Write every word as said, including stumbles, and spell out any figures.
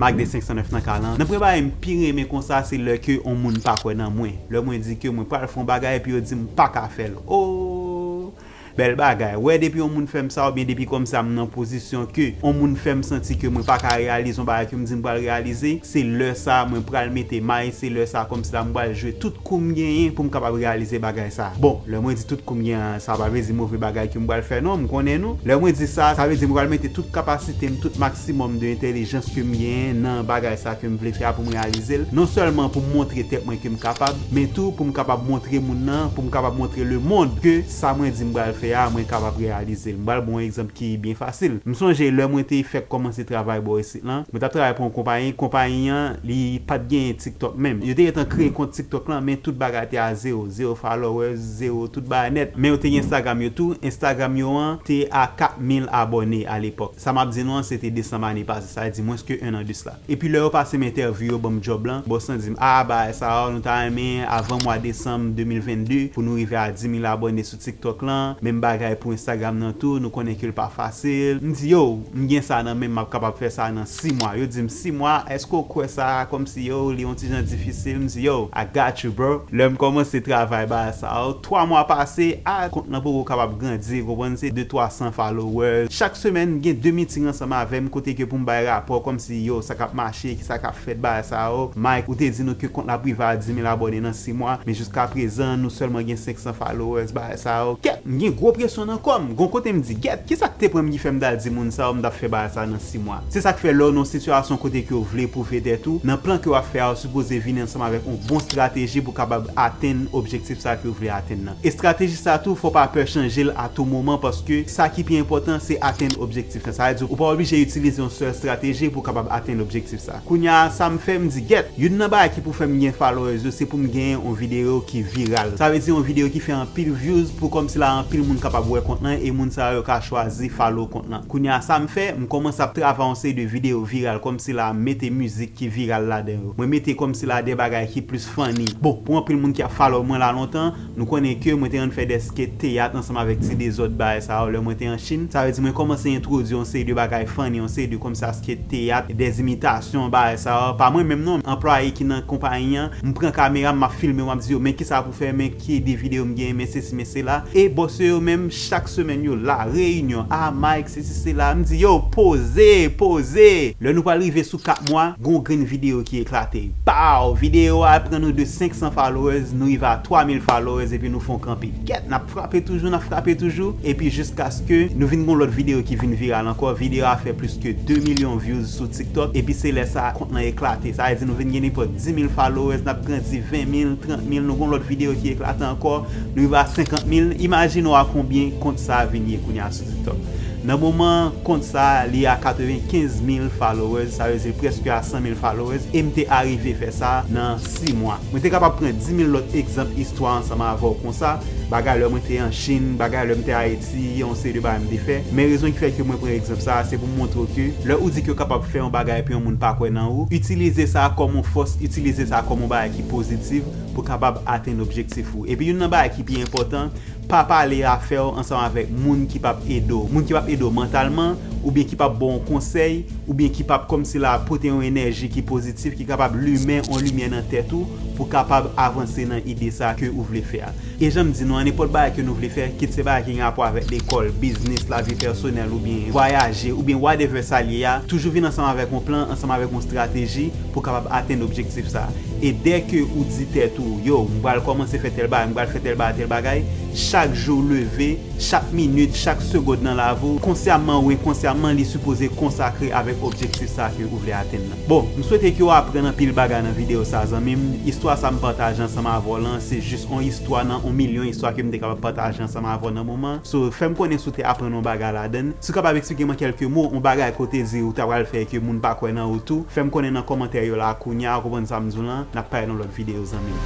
Mac D senk san nèf nan ka lan. Nan premye bagay m pi renmen konsa, se lè ke yon moun pa kwè nan mwen. Lè mwen di ke mwen pral fè yon bagay, epi yo di m pa ka fè l. Oh! Bèl bagay. Wè, depi yon moun fè m sa, oubyen depi kòmsi m nan pozisyon ke yon moun fè m santi ke mwen pa ka reyalize yon bagay ke m di m pral reyalize, se lè sa mwen pral mete may, se lè sa kòmsi la m pral jwe tout kou m genyen pou m kapab reyalize bagay sa. Bon, lè mwen di tout kou m genyen an, sa pa vle di move bagay ke m pral fè non, m konnen nou. Lè mwen di sa, sa vle di m pral mete tout kapasite m, tout maksimòm de entèlijans ke m genyen nan bagay sa ke m vle fè a pou m reyalize l. Non sèlman pou m montre tèt mwen ke m kapab, men tou pou m kapab montre moun nan, pou m kapab montre lemonn ke sa mwen di m pral fè a, mwen kapab reyalize l. M pral ba w yon egzanp ki byen fasil. M sonje lè mwen te fèk kòmanse travay bò isit lan, mwen t ap travay pou yon konpayi, konpayi an, li pa t genyen TikTok menm. Yo te gentan kreye kont TikTok lan, men tout bagay te a zewo, zewo followers, zewo, tout bagay nèt. Men yo te gen Instagram yo tou, Instagram yo an te a kat mil abòne alepòk. Sa m ap di nou an, se te desanm ane pase, sa vle di mwens ke en an de sila. Epi lè yo pase m entèvyou, yo ban m djòb lan, bòs lan di m, "A, bagay sa yo, nou ta renmen avan mwa desanm de mil venn de pou nou rive a di mil abòne sou TikTok lan, menm bagay pou Instagram nan tou, nou konnen ke l pa fasil." M di, "Yo, m gen sa nan men m, m ap kapab fè sa nan sis mwa." Yo di m, "Sis mwa, èske w kwè sa?" Kòmsi, yo, li yon ti jan difisil. M di, "Yo, I got you, bro." Lè m kòmanse travay bagay sa yo, twa mwa pase, a, kont lan poko kapab grandi, konprann, se de twa san followers. Chak semèn, m gen de meeting ansanm avè m, kote ke pou m bay rapò, kòmsi, yo, sa k ap mache, ki sa k ap fèt, bagay sa yo. Mike, ou te di nou ke kont la ap rive a di mil abòne nan sis mwa, men jiska prezan, nou sèlman gen senk san followers, bagay sa yo. Kèt, m gen gwo presyon nan kò m. Gon kote m di, "Gèt, ki sa k te pran m ki fè m t al di moun sa yo m t ap fè bagay sa nan sis mwa?" Se sa k fè lè w nan yon sitiyasyon kote ke w vle pwouve tèt ou, nan plan ke w ap fè a, w sipoze vin ansanm avèk yon bon estrateji pou kapab atenn objektif sa ke w vle atenn nan. Estrateji sa tou, fò w pa pè chanje l a tou moman, paske sa ki pi enpòtan, se atenn objektif lan. Sa vle di, ou pa oblije itilize yon sèl estrateji pou w kapab atenn objektif sa. Kounye a, sa m fè, m di, "Gèt, youn nan bagay ki pou fè m gen followers yo, se pou m gen yon videyo ki viral." Sa vle di yon videyo ki fè anpil views pou kòmsi la anpil moun kapab wè kont lan e moun sa yo ka chwazi follow kont lan. Kounye a, sa m fè, m kòmanse ap travay yon seri de videyo viral, kòmsi la m mete mizik ki viral ladan yo. Mwen mete kòmsi la de bagay ki plis funny. Bon, pou anpil moun ki ap follow mwen la lontan, nou konnen ke mwen te konn fè de skit teyat ansanm avèk Ti Dezòd, bagay sa yo, lè mwen te an Chin. Sa vle di mwen kòmanse entwodui yon seri de bagay funny, yon seri de kòmsi skit teyat, de imitasyon, bagay sa yo. Pa mwen menm non, anplwaye ki nan konpayi an, m pran kamera m, m ap filme, m ap di yo, "Men ki sa pou fè, men ki ide videyo m gen, men sesi, men sela." E bòs yo menm, chak semèn yo la, reyinyon, "A, Mike, sesi, sela." M di, "Yo, poze, poze." Lè nou pral rive sou kat mwa, gon grenn videyo ki eklate. Pow! Videyo a pran nou de senk san followers, nou rive a twa mil followers, epi nou fè yon kanpe. Gèt, n ap frape toujou, n ap frape toujou, epi jiskaske nou vin gon lòt videyo ki vin viral ankò. Videyo a fè plis ke de milyon views sou TikTok, epi se lè sa kont lan eklate. Sa vle di nou vin gen nenpòt di mil followers, n ap grandi ven mil, trant mil, nou gon lòt videyo ki eklate ankò, nou rive a senkant mil. Imajine w a konbyen kont sa a vin ye kounye a sou TikTok. Nan moman kont sa a, li a katrevenkenz mil followers, sa vle di prèske a san mil followers, e m te arive fè sa nan sis mwa. Mwen te kapab pran di mil lòt egzanp istwa ansanm avè w konsa, bagay lè mwen te an Chin, bagay lè m te Ayiti, yon seri de bagay m te fè. Men rezon ki fè ke mwen pran egzanp sa a, se pou m montre w ke lè ou di ke w kapab fè yon bagay epi yon moun pa kwè nan ou, itilize sa kòm yon fòs, itilize sa kòm yon bagay ki pozitif pou w kapab atenn objektif ou. Epi youn nan bagay ki pi enpòtan, pa pale afè w ansanm avèk moun ki p ap ede w. Moun ki p ap ede w mantalman, oubyen ki p ap ba w yon konsèy, oubyen ki p ap kòmsi la pote yon enèji ki pozitif, ki kapab limen yon limyè nan tèt ou pou w kapab avanse nan ide sa ke ou vle fè a. E jan m di nou an, nenpòt bagay ke nou vle fè, kit se bagay ki gen rapò avèk lekòl, biznis, lavi pèsonèl, oubyen vwayaje, oubyen whatever sa l ye a, toujou vin ansanm avèk yon plan, ansanm avèk yon estrateji pou w kapab atenn objektif sa a. E dèke ou di tèt ou, "Yo, m pral kòmanse fè tèl bagay, m pral fè tèl bagay, tèl bagay," chak jou w leve, chak minit, chak segonn nan lavi w, konsyaman ou enkonsyamman, li sipoze konsakre avèk objektif sa a ke ou vle atenn nan. Bon, m swete ke w aprann anpil bagay nan videyo sa a, zanmi m. Istwa sa a m pataje ansanm avè w lan, se jis yon istwa nan yon milyon istwa ke m te kapab pataje ansanm avè w nan moman. So, fè m konnen si w te aprann yon bagay ladan l. Si w kapab eksplike m an kèlke mo, yon bagay ke w te di ou ta pral fè e ke moun pa kwè nan ou tou, fè m konnen nan kòmantè yo la kounye a, ou konprann sa m di w lan, n ap parèt nan lòt videyo, zanmi m.